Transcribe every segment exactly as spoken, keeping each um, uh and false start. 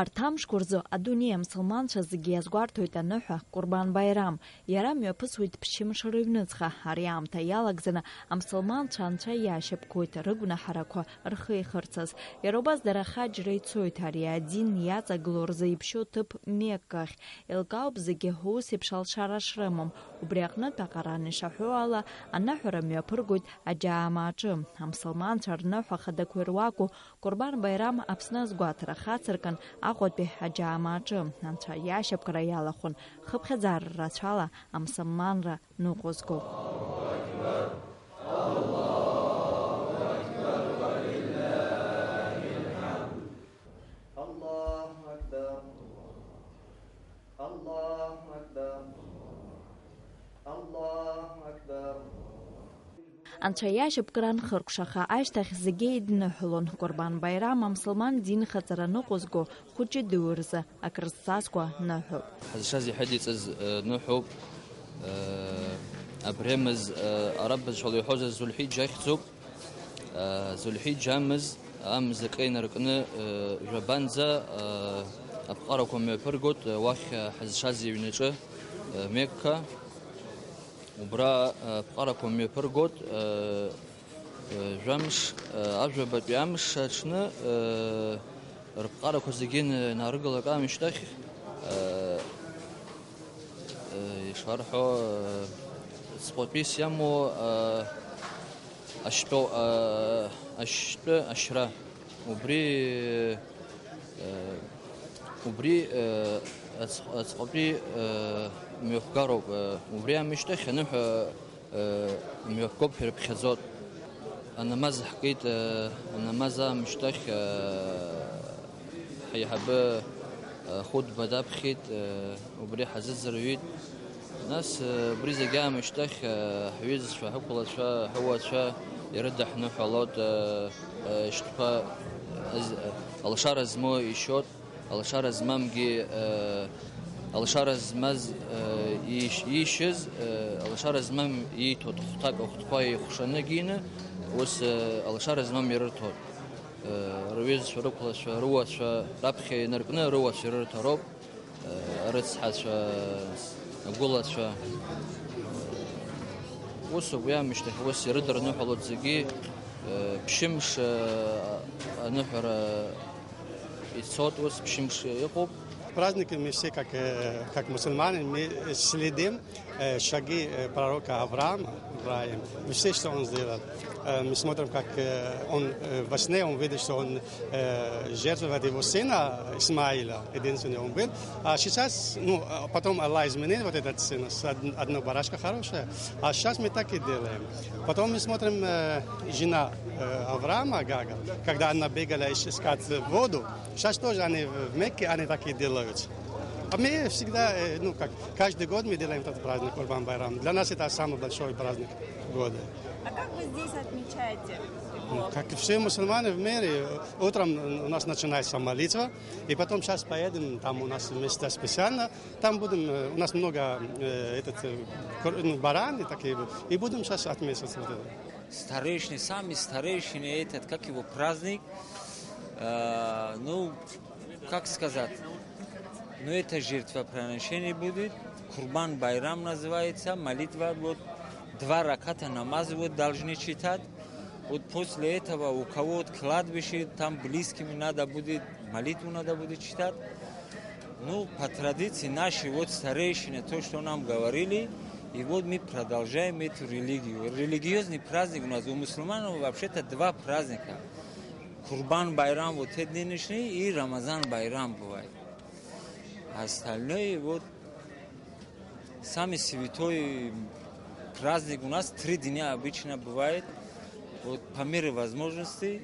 Арҭ амшқәа рзы адунеи амсылманцәа зегьы иазгәарҭоит аныҳәа Курбан Баирам. Иара мҩаԥысуеит ԥшьымш рыҩныҵҟа. Ари аамҭа иалагӡаны амсылманцәа анцәа иашьапкуеит рыгәнаҳарақәа рхы ихырцаз. Иара убас дара хаџьра ицоит ари адин иаҵагылоу рзы иԥшьоу ҭыԥ Меккахь. Еилкаауп зегьы ус еиԥш алшара шрымам. Убри аҟнытә, аҟаран ишаҳәо ала, аныҳәара мҩаԥыргоит аџьаамаҿы. Амсылманцәа рныҳәа хадақәа ируаку Курбан Баирам Аԥсны азгәаҭара хацыркын Аҟәатәи аџьаамаҿы. Анцәа иашьапкра иалахәын хыԥхьаӡара рацәала амсылманра ныҟәызго. الله أكبر. الله أكبر. الله أكبر. Анцәа иашьапкра анхыркәшаха ашьҭахь зегьы еидныҳәалон. Курбан Баирам амсылман дин хаҵара ныҟәызго хәыҷы-дуаҩ рзы акрызҵазкуа ныҳәоуп. Ҳазшаз иҳәеит иҵаз, э, ныҳәоуп. Э, абри амыз, э, араб бызшәала иҳәозар, Зульҳиџьа ахьӡуп. Э, Зульҳиџьа амыз, амз акы инаркны, э, жәабанӡа, э, аԥҟарақәа мҩаԥыргоит, э, уахь, э, ҳазшаз иҩнаҿы, э, Мекка. Убра, э, аԥҟарақәа мҩаԥыргоит, э, э, жәамш, э, ажәабатәи амш аҽны, э, рыԥҟарақәа зегьы н-, нарыгалак аамышьҭахь, э, э, ишарҳәо, э, ҵҟәатәыс иамоу, э, ашьтәа-, э, ашьтәы ашьра. Убри, э, убри, э, аӡ-, аӡҟатәи, э, мҩаԥгароуп, э, убри аамышьҭахь аныҳәа, э, мҩаԥгоуп ҳәа ирыԥхьаӡоит. Анамаз ҳкит, э, анамаз аамышьҭахь, э, ҳаиҳабы, э, хутба даԥхьеит, э, убри ҳазыӡырҩит. Нас, э, убри зегь аамышьҭахь, э, ҳҩызцәа, ҳақәлацәа, ҳуацәа ирыдаҳныҳәалоит, э, э, шьтәқәа, э, з-, э, алшара змоу ишьоит, алшара змамгьы, э, алшара змаз, э, ииш-, иишьыз, э, алшара змам ииҭоит, хәҭак ахәҭқәа еихәшаны гины, ус, э, алшара змам ирырҭоит. Э, рҩызцәа, рықәлацәа, руацәа раԥхьа инаркны руацәа ирырҭароуп. Э, арыцҳацәа, агәылацәа. Усоуп, уи аамышьҭахь ус ирыдырныҳәалоит зегьы, э, ԥшьымш, э, аныҳәара ицоит, ус ԥшьымш иҟоуп. Праздники мы все, как, э, как мусульмане, мы следим, э, шаги, э, пророка Авраама, Ибрахим. Мы все, что он сделал. Э, мы смотрим, как, э, он, э, во сне он видит, что он, э, жертвовать его сына Исмаила, единственный он был. А сейчас, ну, а потом Аллах изменил вот этот сын, с од-, одна барашка хорошая. А сейчас мы так и делаем. Потом мы смотрим, э, жена, э, Авраама, Гага, когда она бегала ищ-, искать воду, сейчас тоже они в, в Мекке, они так и делают. А мы всегда, э, ну, как, каждый год мы делаем этот праздник Курбан Байрам. Для нас это самый большой праздник года. А как вы здесь отмечаете его? Ну, как и все мусульмане в мире, утром у нас начинается молитва, и потом сейчас поедем, там у нас место специально, там будем, э, у нас много, э, этот, э, кор-, ну, бараны такие, и будем сейчас отмечать вот это. Старейшины, сами старейшины, этот, как его, праздник, э, ну, как сказать, ну, это жертвоприношение будет, Курбан Байрам называется, молитва, вот, два раката намаз, вот, должны читать. Вот после этого у кого вот кладбище, там близкими надо будет, молитву надо будет читать. Ну, по традиции наши вот старейшины, то, что нам говорили, и вот мы продолжаем эту религию. Религиозный праздник у нас, у мусульман вообще-то два праздника. Курбан Байрам, вот эти нынешние, и Рамазан Байрам бывает. Остальное вот самый святой праздник у нас три дня обычно бывает. Вот по мере возможности,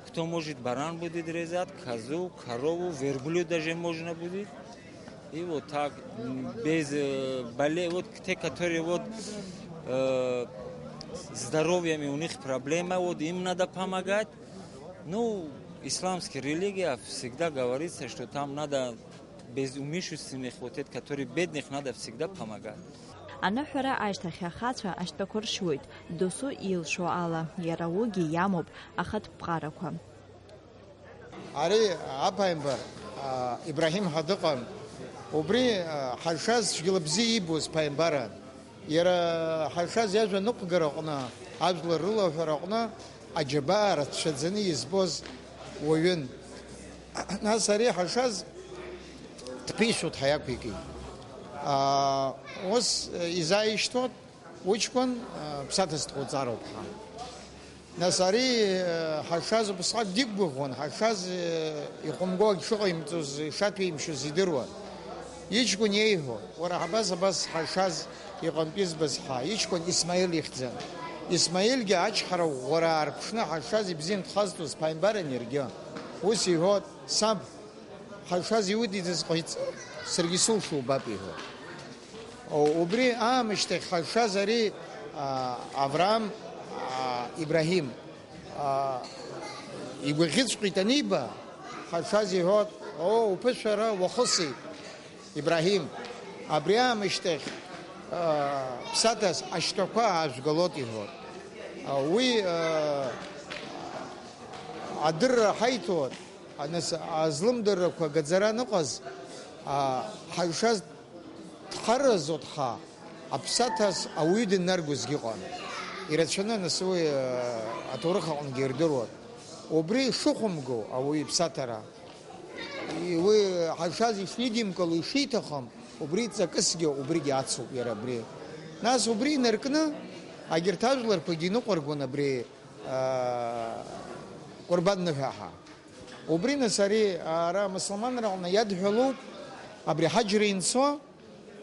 кто может, баран будет резать, козу, корову, верблюд даже можно будет. И вот так, м, без, э, боле-, вот те, которые вот, э, с здоровьями у них проблема, вот им надо помогать. Ну, исламская религия всегда говорится, что там надо без имущественных, вот это, которые бедных, надо всегда помогать. Аныҳәара ашьҭахь ахацәа ашьтәақәа ршьуеит, досу илшо ала, иара уигьы иамоуп ахатә ԥҟарақәа. Ари аԥааимбар, Ибраҳим ҳәа дыҟан. Убри, а, Ҳаршаз цәгьала бзиа ибоз ԥааимбаран. Иара Ҳаршаз иажәа аныҟәгара аҟны, ажәлар рылаҳәара аҟны аџьабаа рацәаӡаны избоз уаҩын. Нас ари Ҳаршаз дԥишәо дҳаиақәикит. А, ус, э, изааишьҭуан уҷкәын, э, ԥсаҭа сҭҟәыҵароуп ҳәа. Нас ари, э, Ҳаршаз убысҟак диқәгәыӷуан, Ҳаршаз, э, ихәымгоу ак шыҟаимҵоз, ишаҭәеимшьоз идыруан. Иҷкәын иеиҳәо, уара абас, абас Ҳаршаз иҟынтә избаз ҳәа, иҷкәын Исмаил ихьӡын. Исмаилгьы ачҳара ӷәӷәара аарԥшны Ҳаршаз ибзиан дхазҵоз ԥааимбаран иаргьы. Ус иҳәот, саб, Ҳаршаз иудиҵаз ҟаиҵ, саргьы сылшо убап, иҳәо. О, убри аамышьҭахь Ҳаршаз ари, а, Авраам, а, Ибраҳим, а, игәаӷьыцәҟьеит аниба, Ҳаршаз иҳәот, о, уԥышәара уахысит, Ибраҳим. Абри аамышьҭахь, а, ԥсаҭас ашьтәақәа аажәгалот, иҳәот. А, уи, а, адырра ҳаиҭот, Аныс азлымдаррақәа гаӡара аныҟаз, а, Ҳаршаз дхаразот ҳәа аԥсаҭас ауаҩы дыннаргозгьы ыҟан. Ирацәаны аныс уи, а, аҭоурых аҟынгьы ирдыруан. Убри шыхәымгоу ауаҩы иԥсаҭара, и-, уи Ҳаршаз ишидимкыло, ишиҭахым, убри ҵакысгьы убригьы ацуп иара абри. Нас убри инаркны, агьырҭ ажәларқәагьы иныҟәыргон абри, а, Ҟәырбан ныҳәа ҳәа. Убри нас ари, ара, амусулманра аҟны иадҳәалоуп, абри ҳаџьра инцо,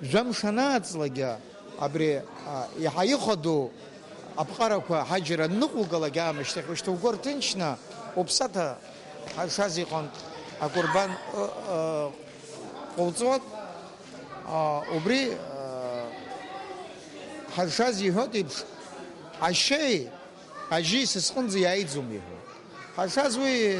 жәамш анааҵлакгьы, абри, а, иаҳа ихадоу аԥҟарақәа ҳаџьра анныҟәугалак аамышьҭахь, ушьҭа угәы рҭынчны, уԥсаҭа Ҳаршаз иҟынтә акәырбан, ы, ы, ҟауҵот, а, убри, а, Ҳаршаз иҳәот еиԥш, ашьеи ажьи са сҟынӡа иааиӡом, иҳәо. Ҳашаз уи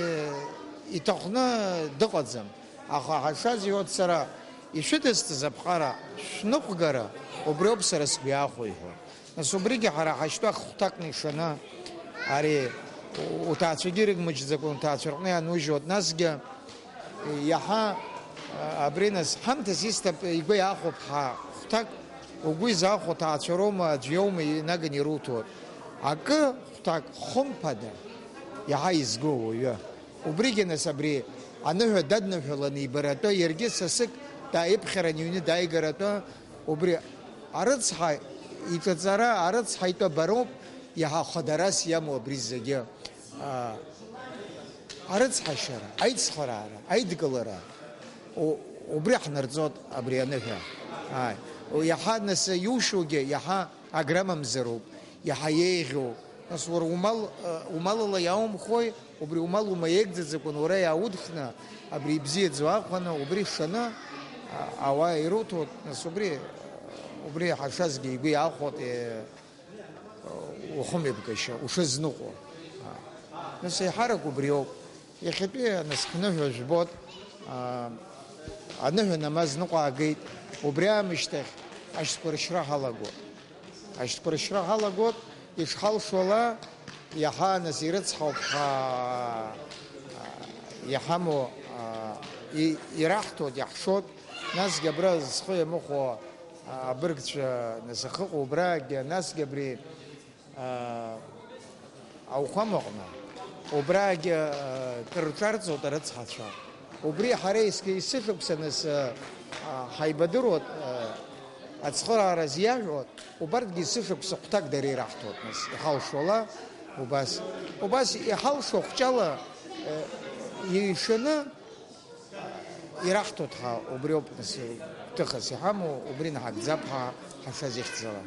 иҭахны дыҟаӡам, аха Ҳашаз иҳәоит, сара ишәыдысҵаз аԥҟара шәныҟәгара убриоуп сара сгәы иаахәо, иҳәо. Нас убригьы ҳара ҳашьтәа хәҭакны ишаны, ари уҭаацәагьы ирыгмыжьӡакәа уҭаацәа рҟны ианужьуеит, насгьы Иаҳа, а, абри нас, ҳамҭас исҭап, игәы иаахәап ҳәа хәҭак, угәы изаахәо ҭаацәароума, аӡә иоума инаганы ируҭоит. Акы хәҭак хымԥада, иаҳа изго ауаҩы. Убригьы нас абри аныҳәа дадныҳәаланы ибаратәы, иаргьы сасык дааиԥхьаран иҩны дааигаратәы, убри арыцҳа иҿаҵара, арыцҳа итәы абароуп, иаҳа хадарас иамоу абри зегьы. А, арыцҳашьара, аицхыраара, аидгылара, у-, убри ҳнарҵоит абри аныҳәа. Ааи. Иаҳа нас иушьугьы, иаҳа агра мамзароуп, иаҳа еиӷьу. Нас уара умал, э, умалала иааумхои, убри умал умаеигӡаӡакәан уара иааудхны, абри ибзиаӡоу аахәаны, убри шаны, а, ауаа ируҭоит, нас убри, убри ҳашазгьы игәы иаахәоит, э, ухымҩаԥгашьа, ушызныҟәо. Нас еиҳарак убриоуп. Иахьатәи анасхныҳәа жәбот, аа, аныҳәа намаз ныҟәаагеит. Убри аамышьҭахь ашьтқәа рышьра ҳалагот. Ашьтқәа рышьра ҳалагот, ишҳалшо ала, иаҳа нас ирыцҳауп ҳәа иҳамоу, аа, и-, ираҳҭоит, иаҳшоит. Насгьы абра зхы иамыхәо абыргцәа нас ахьыҟоу убраагьы, насгьы абри, аа, ауахәамаҟны, убраагьы, аа, кыр рҿарҵоит арыцҳацәа. Убри ҳара есқьы есышықәса нас, аа, ҳаибадыруеит, аа, ацхыраараз иаҳәоит, убарҭгьы есышықәса хәҭак дара ираҳҭоит нас, иҳалшо ала, убас. Убас иҳалшо хәҷала, аа, еиҩшаны, Ираҳҭоит ҳәа убриоуп, нас, гәҭыхас иҳамоу, убри наҳагӡап ҳәа ҳашаз ихьӡала.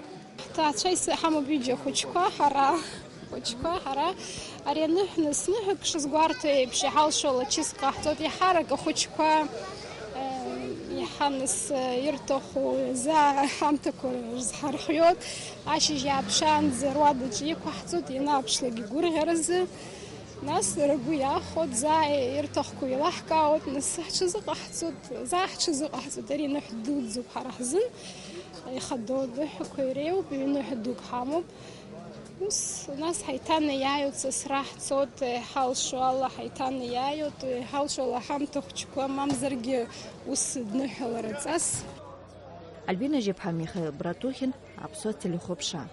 Ҳҭаацәа ис-, ҳамоуп ҩыџьа хәыҷқәа, ҳара, хәыҷқәа, ҳара. Ари аныҳәа нас ныҳәак шызгәарҭо еиԥш, иҳалшо ала чыск ҟаҳҵоит, иаҳарак ахәыҷқәа, э, иаҳа нас, э, ирҭаху заа ҳамҭақәа рзҳархиоит, ашьыжь иааԥшаанӡа руадаҿы иқәаҳҵоит, ианааԥшлак игәырӷьаразы. Нас ргәы иахәоит, заа ирҭахқәоу еилаҳкаауеит, нас ҳҽазыҟаҳҵоит, заа ҳҽазыҟаҳҵоит, ари ныҳәа дуӡӡоуп ҳара ҳзын, ихадоу аныҳәақәа иреиуоуп, ҩныҳәа дук ҳамоуп. Ус, нас ҳаиҭанеиааиуеит, сасра ҳцоит, ҳалшо ала ҳаиҭанеиааиуеит, ҳалшо ала ҳамҭа хәҷқәа, мамзаргьы ус дныҳәалараҵас. Альбина Жьаԥҳа, Михаил Братухин, Аԥсуа телехәаԥшра.